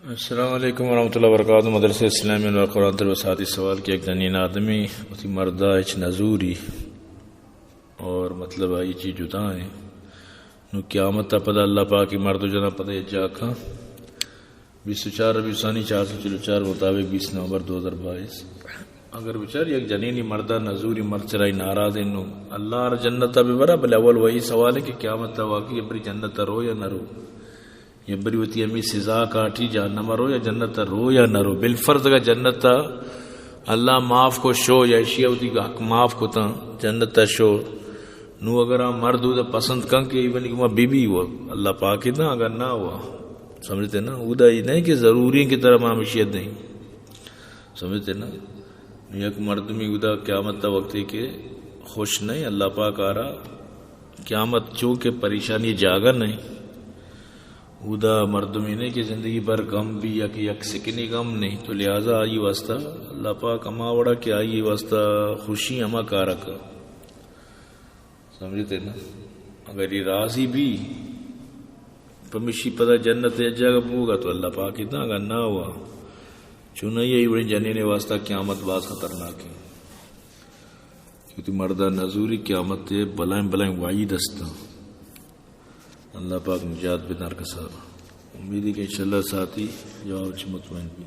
السلام علیکم ورحمۃ اللہ وبرکاتہ۔ مدرسہ اسلامی انوار قرآن تر وساتی سوال کہ یک جنین آدمی وتی مردا ہچ نزوری اور مطلب آئی چی جدا ہیں، نو قیامت تا پدا اللہ پاکی مرد و جنا پدا یک جا کن۔ بیست و چار ربیع ثانی چار سو چل و چار مطابق بیست نومبر دو ہزار بائیس۔ اگر بچار یک جنینی مردا نزوری، مرد چرائی ناراض ہیں، نو اللہ را جنت تا ببرا، بلے اول وہی سوال ہے کہ قیامت تا واقعی بری جنت تا رو یا نہ رو؟ یا بری وتی ہمیں سزا کاٹی جہنم رو یا جنت رو یا نہ رو؟ بالفرض اگر جنت اللہ معاف کو شو یا اشیا وتی حق معاف کو تاں جنت شو، نو اگر آ مرد اودا پسند کن کہ ایون کہ ما بی بی ہوا، اللہ پاک ہی تاں، اگر نہ ہوا، سمجھتے نا؟ اودا یہ نہیں کہ ضروری ہے کہ ترا ما ہمیشہ دیں، سمجھتے نا؟ یک مردمی اودا قیامت تا وقتی کہ خوش نہیں، اللہ پاک آرا قیامت چونکہ پریشانی جاگہ نہیں، اودا مردمی نہیں کہ زندگی بھر غم بھی یا کہ یک سکنی غم نہیں، تو لہذا آئی واسطہ اللہ پاک ہما وڑا کہ آئی واسطہ خوشی ہما کارا کا، سمجھتے نا؟ اگر یہ راضی بھی پمشی پدا جنت یا جاگہ بوگا تو اللہ پاک ہی تاں، اگر نہ ہوا، چون یہ وڑی جنین واسطہ قیامت باز خطرناک ہے۔ کہ وتی مردا نزوری قیامت تے بلائیں بلائیں وعید استاں۔ اللہ پاک نجات بدار کسا۔ امید ہے کہ انشاءاللہ ساتھی جواب چی مطمئن بھی۔